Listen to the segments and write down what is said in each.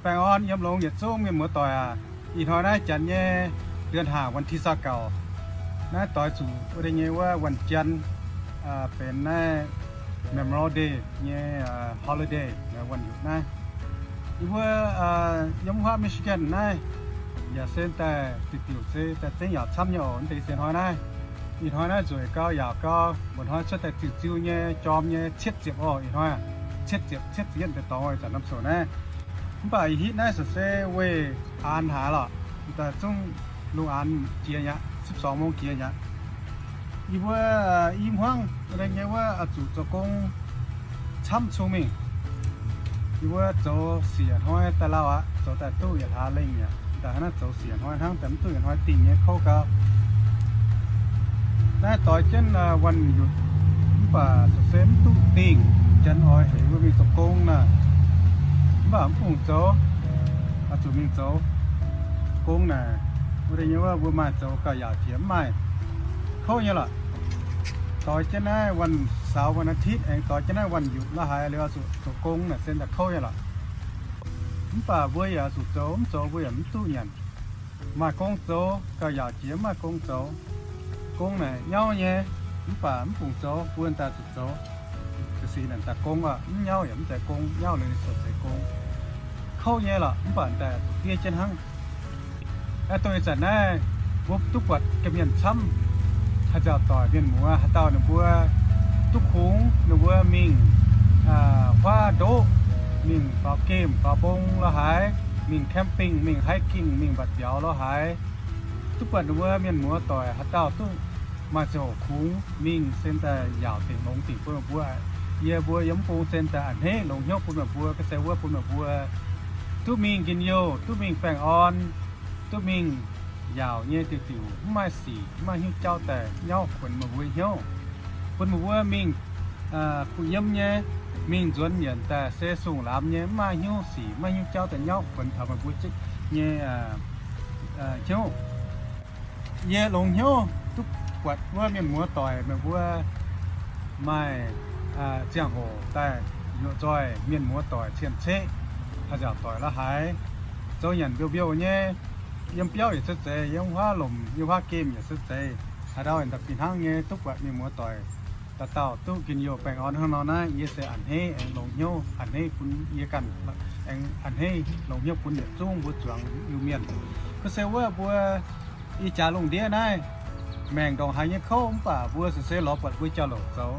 Baengh orn yiem longx yietc zungv mienh muoz-doic aac. Ih hnoi naaiv janx nyei เดือนห้า วันที่ซาวเก้า naaiv doix zuqc wuov deix nyei wuov วันจันทร์ benx naaiv Memorial Day nyei holiday, วันหยุด naaiv. Yie mbuo yiem huaav Michigan naaiv yaac se daaih diuc diuc se daaih zengv yaauc camv nyei oc. Deix se hnoi naaiv, ih hnoi naaiv nzueic gau, yaauc gau, mba'hnoi cuotv daaih ziux ziux nyei, jorm nyei, cietv ziepc oc. Ih hnoi cietv ziepc, cietv ziepc yietv deix dorngx oc, ih zanc norm soc naaiv. Mv baac ih hitv naaiv se se weih aanx haaix lorqc, daaih zungv lungh aanx jiex aqv, สิบสองโมง jiex aqv. Yie mbuo i hmuangv nyei wuov oix zuqc zoux gong camv cung mingh. Yie mbuo zoux siec hnoi daaih lauh aqv, zoux daaih duqv yietc hlaax lengh aqv. Daaih hnangv naaiv zoux siec hnoi hnangv, daaih mv duqv yietc hnoi dingh nyei kouv gau. Naaiv doix jienv วันหยุด mv baac se se mv duqv dingh, janx oix heuc mbuo mingh zoux gong naaic. Mv baac mv fungc zoux, oix zuqc mingh zoux gong naaic. Wuov deix nyei wuov mbuo maaih zoux gauh yaauc jiex mv maaih, kouv nyei lorqc. Doix jienv naaiv วันเสาร์วันอาทิตย์ aengx doix jienv naaiv วันหยุด la'haaix liuz oix zuqc zoux gong naaic se daaih kouv nyei lorqc. Mv baac mbuo yaac oix zuqc zoux, mv zoux mbuo yaac mv duqv nyanc. Maaih gong zoux gauh yaauc jiex, maaih gong zoux, gong naaic nyauv nyei. Mv baac mv fungc zoux, mbuo daaih zuqc zoux. Ga'sic naaic daaih gong aqv, mv nyauv yaac mv zeiz gong, nyauv liuz ninh se zeiz gong. Kouv nyei lorqc, mv baac daaih zuqc diev jienv hnangv. Aeqv, dongh ih zanc naaiv mbuo duqv buatc ga'mienh camv, haaix nziaauc doic mienh muoz haaix dauh ninh mbuo duqv kungx, ninh mbuo mingh huaav ndoqv, mingh faaux gemh faaux mbong la'haaix, mingh camping, mingh hiking, mingh mbatc biaux la'haaix, duqv buatc ninh mbuo mienh muoz doic haaix dauh duqv maaih ziangh hoc kungx mingh se daaih yaauc dingc longx dingc bun meih mbuo. Yie mbuo yiem mv bung se daaih a'hneiv longx hnyouv bun meih mbuo, ga'sie wuov bun meih mbuo duqv mingh njien-youh, duqv mingh baengh orn, duqv mingh yaauc nyei diuc diuc, mv maaih sic, mv maaih hnyouv jauv daaih nyauv kuonx meih mbuo hnyouv. Bun meih mbuo mingh kuh yiem nyei, mingh nzuonx nyienc daaih se sung-lamz nyei, mv maaih hnyouv sic, mv maaih hnyouv jauv daaih nyauv kuonx taux meih mbuo nyei hnyouv. Yie longx hnyouv duqv buatc wuov mienh muoz doic meih mbuo maaih ziangh hoc daaih yuoqc nzoih mienh muoz doic cien-ceqv, haaix nziaauc doic la'haaix, zoux nyanc mbiouh mbiouh nyei, yiem biauv yaac se zeiz, yiem huaav lomc, yiem huaav gemh yaac se zeiz, haaix ndau yaac fih hnangv nyei, duqv buatc mienh muoz doic dauh dauh duqv njien-youh baengh orn hnangv nor naaiv, yie se a'hneiv aengx longx hnyouv, a'hneiv bun yie ganh, aengx a'hneiv longx hnyouv bun yietc zungv mbuo zuangx Iu-Mienh. Kuv se wuov mbuo ih jaax lungh ndiev naaiv, maengc ndongc haaix nyei kouv mv baac mbuo se se lorz buatc mbuo jauv-louc zoux.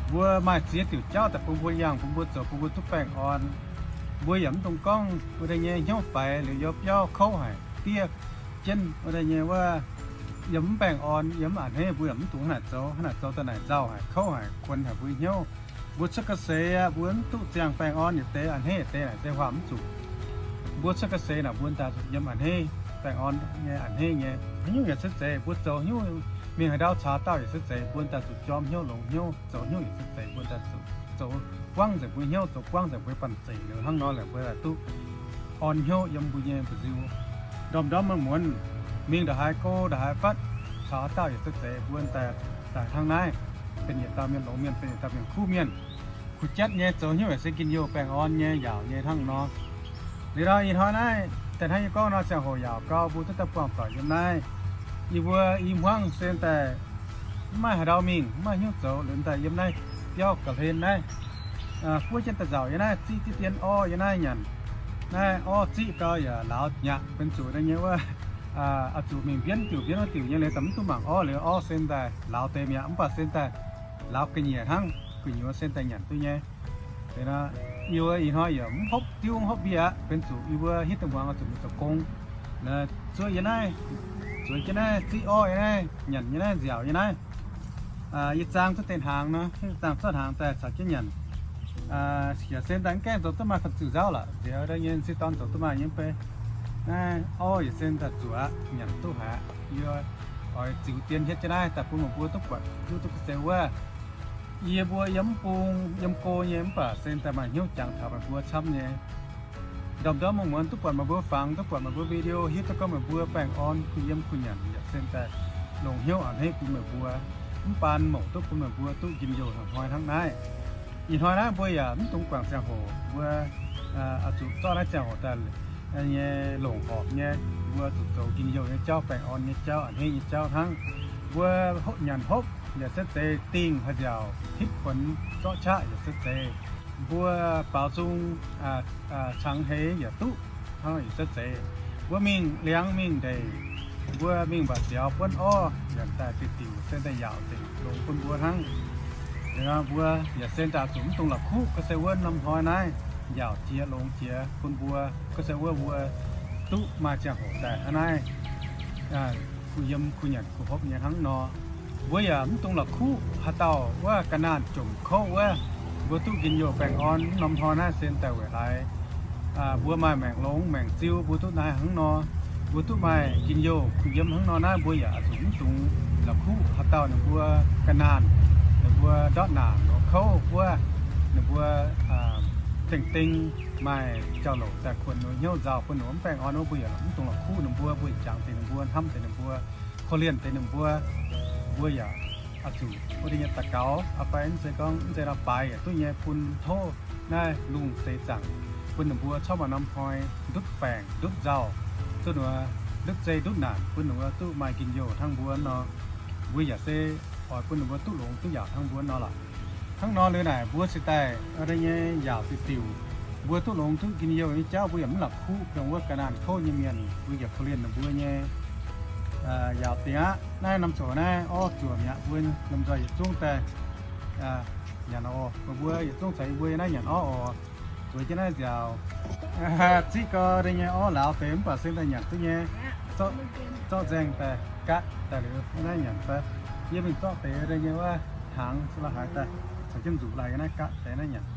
Mbuo maaih ziex diuc jauv daaih bun mbuo yangh, bun mbuo zoux, bun mbuo duqv baengh orn. Mbuo yaac mv dungx gorngv wuov deix nyei hnyouv faix liuz yiem biauv kouv haic, diev jienv wuov deix nyei wuov, yiem mv baengh orn, yiem mv a'hneiv, mbuo yaac mv dungx hnangv naaic zoux. Hnangv naaic zoux daaih naaic nzauh haic, kouv haic, kuonx haic mbuo hnyouv. Mbuo cuotv ga'seix aqv, mbuo mv duqv ziangh baengh orn yietc deix, a'hneiv yietc deix naaic se huaam mv zuqc. Mbuo cuotv ga'seix naaic mbuo daaih yiem a'hneiv, baengh orn nyei a'hneiv nyei. Haaix nyungc yaac se zeiz, mbuo zoux hnyouv mingh haaix ndau caux dauh yaac se zeiz, mbuo daaih zuqc jorm hnyouv longx hnyouv, zoux hnyouv yaac se zeiz, mbuo daaih zuqc zoux buangv nzengc mbuo hnyouv, zoux buangv nzengc mbuo banh zeic liuz hnangv nor laaix mbuo daaih duqv orn hnyouv yiem mbuo nyei mba'nziu. Ndorm-ndorm muonz-muonz mingh ndongc haaix go ndongc haaix fatv, caux haaix dauh yaac se zeiz, mbuo daaih, daaih hnangv naaiv, benx yietc dauh mienh longx mienh, benx yietc dauh mienh kuv mienh. Kuv jatv nyei, zoux hnyouv yaac se njien-youh baengh orn nyei, yaauc nyei hnangv nor. Liuz nor ih hnoi naaiv daaih hnangv yie gorngv nor, ziangh hoc yaauc gau, mbuo duqv daaih buangh doic yiem naaiv. Yie mbuo i hmuangv se daaih mv maaih haaix ndau mingh, mv maaih hnyouv zoux, liuz daaih yiem naaiv biauv ga'hlen naaiv, buov jienv daaih nzauc yiem naaiv, ziqv diqv dien orv yiem naaiv nyanc. Naaiv orv ziqv gau yaac lauz nyaqc, benx zuqc nyei wuov, oix zuqc mingh mbienv diuc mbienv wuov diuc nyei liuz daaih mv duqv mangc orv, liuz orv se daaih lauz deix mi'aqv, mv baac se daaih lauz ga'nyiec hnangv, gu'nyuoz se daaih nyanc duqv nyei. Yie mbuo ih hnoi yaac mv hopv diuv mv hopv mbie aqv, benx zuqc yie mbuo hitv deic-bung oix zuqc mingh zoux gong. Zuov yiem naaiv, zuov jienv naaiv ziqv orv yiem naaiv, nyanc yiem naaiv, nziaauc yiem naaiv. Yie zaang duqv deix hnaangx nor, zaang cuotv hnaangx daaih caux jienv nyanc. Yaac se daaih mv gaengh zoux duqv maaih fanh ziuc nzauv lorqc, nziex nyei m'sieqv dorn zoux duqv maaih nyei mv bei. Naaiv orv yaac se daaih zuqc aqv, nyanc duqv haic. Yie oix ziux dien hietv jienv naaiv daaih bun meih mbuo duqv buatc, hiuv duqv ga'sie wuov. Yie mbuo yiem mv bung yiem go nyei mv baac se daaih maaih hnyouv jangx taux meih mbuo camv nyei. Ndorm-ndorm muonz-muonz duqv buatc meih mbuo fangx, duqv buatc meih mbuo video, hiuv duqv gorngv meih mbuo baengh orn kuh yiem kuh nyanc yaac se daaih longc hnyouv a'hneiv bun meih mbuo. Mv baan mouc duqv bun meih mbuo duqv njien-youh hnoi hnangv naaiv. Ih hnoi naaiv mbuo yaac mv dungx guangc ziangh hoc, mbuo oix zuqc zorqv naaiv ziangh hoc daaih nyei longc horpc nyei. Mbuo zuqc zoux njien-youh nyei jauv, baengh orn nyei jauv, a'hneiv nyei jauv hnangv. Mbuo nyanc hopv yaac se zeiz, dingh haaix nziaauc, hitv kuonx zorqv qaqv yaac se zeiz. Mbuo baaux nzung cangx heix yaac duqv hnangv, yaac se zeiz. Mbuo mingh liangx mingh ndeic, mbuo mingh mba'biaux buonv orv, yaac daaih diuc diuc se daaih yaauc nzengc longx bun mbuo hnangv. Liuz nor mbuo yaac se daaih zuqc mv dungx la'kuqv ga'sie wuov norm hnoi naaiv yaauc jiex longx jiex bun mbuo ga'sie wuov mbuo duqv maaih ziangh hoc daaih hnangv naaiv kuh yiem kuh nyanc kuh hopv nyei hnangv nor. Mbuo yaac mv dungx la'kuqv haaix dauh wuov ga'naanh jomc kouv wuov, mbuo duqv njien-youh baengh orn mv norm hnoi naaiv se daaih weic laaix mbuo maaih maengc longx maengc ziu mbuo duqv naaiv hnangv nor. Mbuo duqv maaih njien-youh kuh yiem hnangv nor naaiv, mbuo yaac zuqc mv dungx la'kuqv haaix dauh ninh mbuo ga'naanh, ninh mbuo ndortv naanc lorz kouv wuov, ninh mbuo dengh deng maaih jauv-louc daaih kuonx ninh hnyouv nzauh bun ninh mv baengh orn wuov, mbuo yaac mv dungx la'kuqv ninh mbuo, mbuo jangx deix ninh mbuo, hnamv deix ninh mbuo, korv-lienh deix ninh mbuo. Mbuo yaac oix zuqc wuov deix nyei daux gaux aqv, fai mv zeiz gorngv mv zeiz nor baaix yaac duqv nyei, bun tov naaiv lungh seix zaangc bun ninh mbuo corc maaih norm hnoi ndutv baengc ndutv nzauh, duqv ndutv zei ndutv naanc bun ninh mbuo duqv maaih njien-youh hnangv mbuo nor. Mbuo yaac se oix bun ninh mbuo duqv longx duqv yaauc hnangv mbuo nor lorqc. Hnangv nor liuz naaic mbuo cingx daaih wuov deix nyei yaauc diuc diuc, mbuo duqv longx duqv njien-youh nyei jauv mbuo yaac mv la'kuqv dongh wuov ga'naanh kouv nyei mienh, mbuo yaac korv-lienh ninh mbuo nyei yaauc dingc aqv. Naaiv norm ziangh hoc naaiv orv zuoqc mi'aqv, mbuo lomh nzoih yietc zungv daaih nyanc oc. Meih mbuo yietc zungv caux yie mbuo yiem naaiv nyanc orv oc. Zueiz jienv naaiv nziaauc, ziqv gau deix nyei orv lauz deix mv baac se daaih nyanc duqv nyei. Zorqv nzaeng daaih gaatv daaih liuz naaiv nyanc fai. Yie mingh zorqv deix deix nyei wuov hnaangx la'haaix daaih caux jienv nzuqc laaih yiem naaiv gaatv deix naaiv nyanc.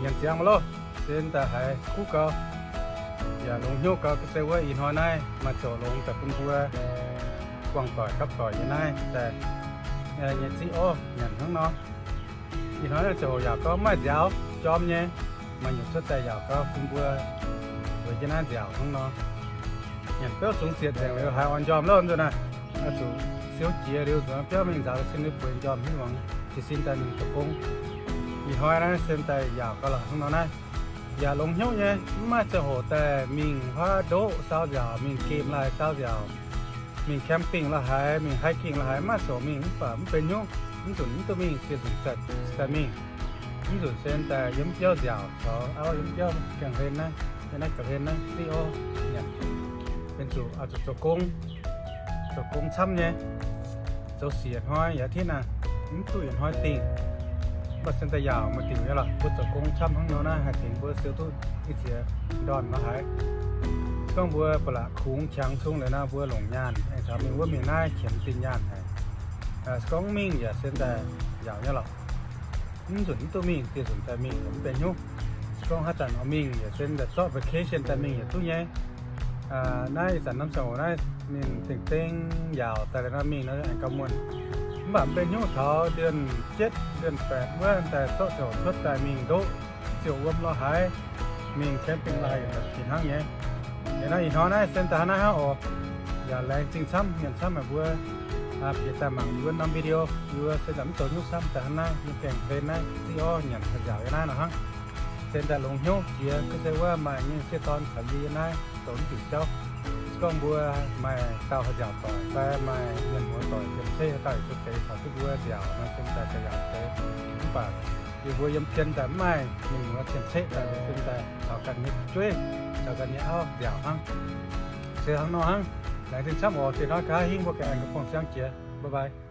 Nyanc ziangx mv loh, se daaih haiz kuv gau, yaac longx hnyouv gau, ga'sie wuov ih hnoi naaiv maaih ziouc longx daaih bun mbuo buangh doic gapv doic nyei naaiv daaih nyei ziqv orv nyanc hnangv nor. Ih hnoi naaiv ziouc yaac gau maaih nziaaux jorm nyei, maaih nyungc cuotv daaih yaac gau bun mbuo weic jienv naaiv nziaauc hnangv nor. Nyanc beuv zungx zietc nzengc liuz haiz orn njormh loh nzunc naaiv. Oix zuqc siou jiex liuz nzuonx biauv mingh nzaaux sin nyei bueix njormh haaix muangx jiez sin daaih mingh zoux gong. Ih hnoi naaiv se daaih yaac gau lorqc hnangv nor naaiv. Yaac longx hnyouv nyei, mv maaih ziangh hoc daaih mingh huaav ndoqv saau nziaauc, mingh gemh laaih saau nziaauc, mingh camping la'haaix, mingh hiking la'haaix, mv maaih ziangh hoc mingh mv baac mv benx hnyouv, mv nzunc mv duqv mingh dieh nzunc daaih mingh. Mv nzunc se daaih yiem biauv nziaauc caux auv yiem biauv gengh hlen naaiv, yiem naaiv ga'hlen naaiv ziqv orv nyanc. Benx zuqc oix zuqc zoux gong, zoux gong camv nyei. Zoux siec hnoi yaac tinv naaiv, mv duqv yietc hnoi dingh. Mv baac se daaih yaauc maaih diuc nyei lorqc. Mbuo zoux gong camv hnangv nor naaiv haih tengx mbuo siou duqv ih ziex ndorn la'haaix. Se gorngv mbuo ba'laqc kungx qangx cung liuz nor, mbuo longc nyaanh aengx caux mingh wuov mingh naaiv qiemx zinh nyaanh haic. Se gorngv mingh yaac se daaih yaauc nyei lorqc. Mv nzunc mv duqv mingh, dieh nzunc daaih mingh yaac mv benx hnyouv. Se gorngv haaix zanc oix mingh yaac se daaih zorqv vacation daaih mingh yaac duqv nyei. Naaiv ih zanc norm ziangh hoc naaiv ninh dengh dengh yaauc daaih liuz nor mingh nor aengx gauh muonh. Mv baac mv benx hnyouv taux เดือนเจ็ด เดือนแปด wuov daaih zorqv ziouc cuotv daaih mingh ndoqv ziouc wuom la'haaix, mingh camping la'haaix yaac daaih fih hnangv nyei. Liuz nor ih hnoi naaiv se daaih hnangv naaiv hnangv oc. Yaac laengz zingh camv mienh camv meih mbuo Bieqc daaih mangc yie mbuo norm video, yie mbuo se daaih mv zoux nyungc camv daaih hnangv naaiv, yiem gaengh hlen naaiv, ziqv orv nyanc haih nziaauc yiem naaiv nor hnangv. Se daaih longx hnyouv jiex, gorngv se wuov maaih nyei sieqv dorn caux yie yiem naaiv zoux mv diuc jauv. Se gorngv mbuo maaih dauh haih nziaauc doic fai maaih mienh muoz doic cien-ceqv haaix dauh yietc zungv ceix caux duqv mbuo nziaauc nor, se daaih za'yaauc deix. Mv baac yie mbuo yiem pien daaih mv maaih mienh muoz cien-ceqv daaih, se daaih caux ganh nyei fu'jueiv, caux ganh nyei auv nziaauc hnangv. Se hnangv nor hnangv. Laengz zingh camv oc. Diex hnoi nqa'haav hingv mbuo ganh aengx gauh buangh siang jiex. Bye bye.